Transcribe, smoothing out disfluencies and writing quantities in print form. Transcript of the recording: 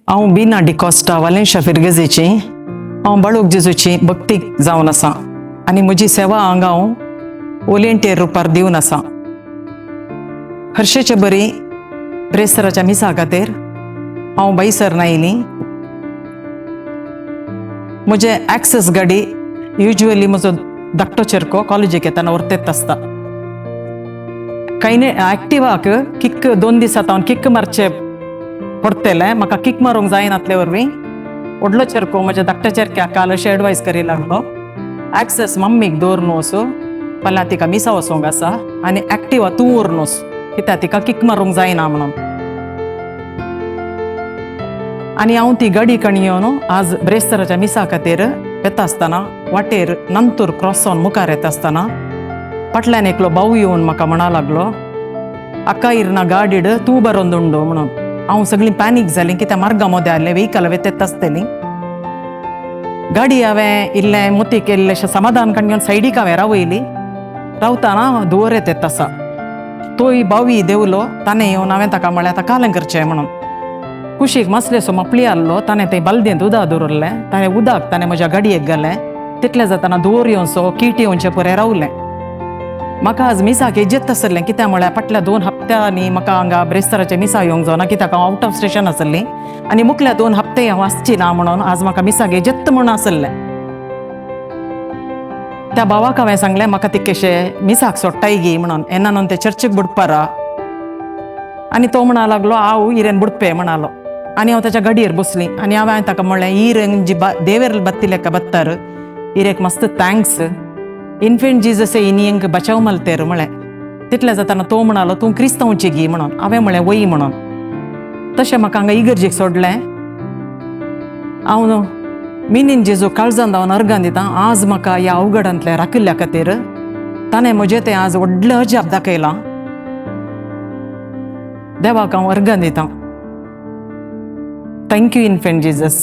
हांव बिना डिकॉस्टा वालेंशा फिरगजेची. हांव बाळूक जेजूची भक्तीक जावन आसा आनी म्हजी सेवा हांगा हांव वॉलेंटियर रुपार दिवन आसा. हर्षेचे बरी ब्रेस्तराच्या मिसा खातीर हांव बाईसर आयली. म्हजे ॲक्सेस गाडी युज्युअली म्हजो धाकटो चेरको कॉलेजीक येताना व्हरतेत आसता. कांय ऍक्टिवाक किक 2 दिसां हांव किक मारचे पडटलें. म्हाका किक मारूंक जायनातले वरवीं व्हडलो चेरको म्हज्या धाकट्या चेरक्याक काल अशें एडवायस करी लागलो, ॲक्सेस मम्मीक दवर न्हू असो, फाल्यां तिका मिसा वचोंक आसा आनी ऍक्टिवा तूं व्हर न्हू, कित्याक तिका किक मारूंक जायना म्हणून. आनी हांव ती गाडी कणी येवन आज ब्रेस्तराच्या मिसा खातीर येता आसतना वाटेर नंतूर क्रॉस जावन मुखार येता आसतना फाटल्यान एकलो भाऊ येवन म्हाका म्हणा लागलो, "अक्का, इरना गाडीड तूं बरोवन" म्हणून. हांव सगळीं पॅनीक जालीं, कित्याक मार्गा मोदें आहलें, वेहिकल वेतेत आसतलीं. गाडी हांवें इल्लें मोतीक इल्लेशें समाधान काडून घेवन सायडीक हांवें रावयली. रावताना धुंवर येत आसा. तोय बावी देंवलो. ताणें येवन हांवें ताका म्हळें, आतां कालें करचें म्हणून. कुशीक मासलेसो मापली आहलो. ताणें थंय बालदेंत उदक दवरलें. ताणें उदक ताणें म्हज्या गाडयेक घालें. तितलें जाताना धुंवर येवनसो कीट येवचे परे रावलें. म्हाका आज मिसाक इज्जत आसलें, कित्याक म्हळ्यार फाटल्या 2 हप्त्यांनी म्हाका हांगा ब्रेस्तराच्या मिसा येवंक जावना, कित्याक हांव आवट ऑफ स्टेशन आसली आनी मुखल्या 2 हप्ते हांव आसची ना म्हणून आज म्हाका मिसाक इज्जत म्हणून आसलें. त्या भावाक हांवें सांगलें, म्हाका तितकेशें मिसाक सोडटाय गी म्हणून, येना न्हू ते चर्चीक बुडपारा. आनी तो म्हणा लागलो, हांव इरेन बुडपे म्हणालो. आनी हांव ताच्या गाडयेर बसली आनी हांवें ताका म्हणलें, इरेन जी देवेर बत्ती लेखा बत्तार, इरेक मस्त thanks, infant Jesus इनियंक बचाव मलतेर म्हळें. तितलें जाताना तो म्हणालो, "तूं क्रिस्तांवची गी?" म्हणून. हांवें म्हणलें, "वय" म्हणून. तशें म्हाका हांगा इगर्जेक सोडलें. हांव मिनीन जेजू काळजान धांवन अर्गां दिता, आज म्हाका ह्या अवघडांतलें राखिल्ल्या खातीर. ताणें म्हजें तें आज व्हडलें अजाप दाखयलां. देवाक हांव अर्गां दिता. Thank you, infant Jesus.